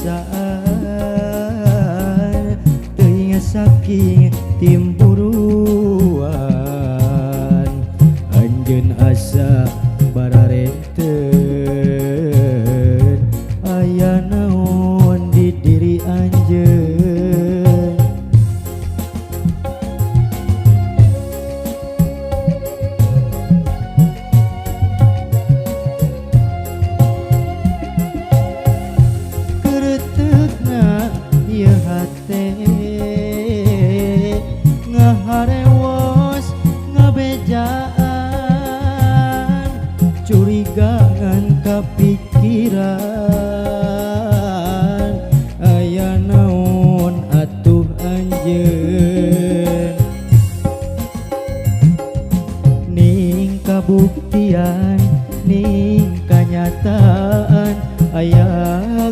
perasaan teuing saking timburuan anjeun asa bararenten aya naon di diri anjeun keretekna ieu hate ngaharewos ngabejaan curiga ngan kapikiran aya naon atuh anjeun ning kabuktian ning kanyataan aya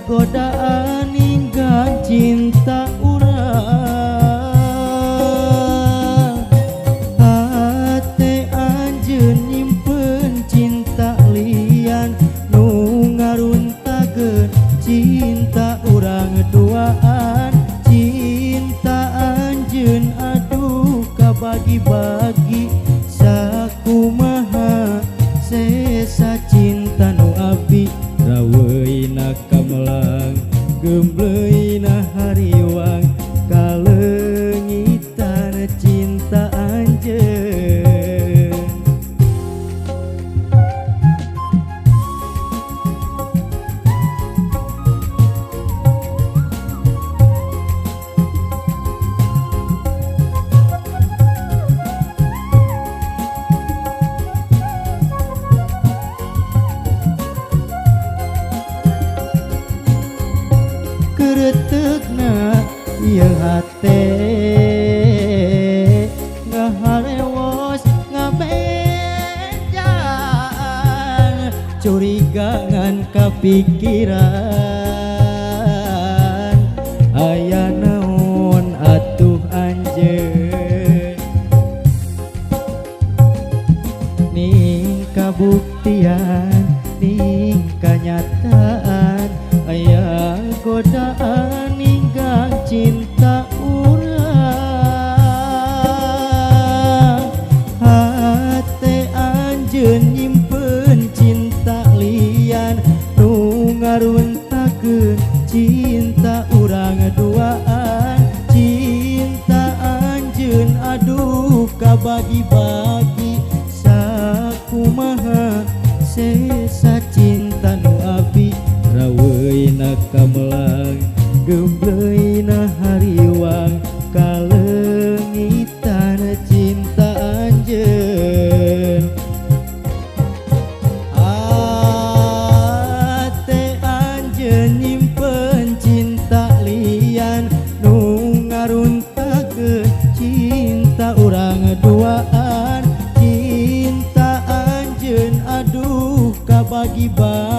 godaan ninggang cinta urang hate anjeun nyimpen cinta lian nu ngaruntakeun cinta urang duaan cinta anjeun aduh kabagi-bagi sakumaha sesa cinta nu abdi raweuna kamelang gembleuina hariwang kaleungitan cinta anjeun. Keretekna ieu hate ngaharewos ngabejaan curiga ngan kapikiran aya naon atuh anjeun ning kabuktian ning kanyataan aya godaan ninggang cinta urang hate anjeun nyimpen cinta lian nu ngaruntakeun cinta urang duaan cinta anjeun aduh kabagi-bagi sakumaha sesa cinta nu abdi raweuna kamelang gembleuina hariwang kaleungitan cinta anjeun hate anjeun nyimpen cinta lian nu ngaruntakeun cinta urang duaan cinta anjeun aduh kabagi-bagi.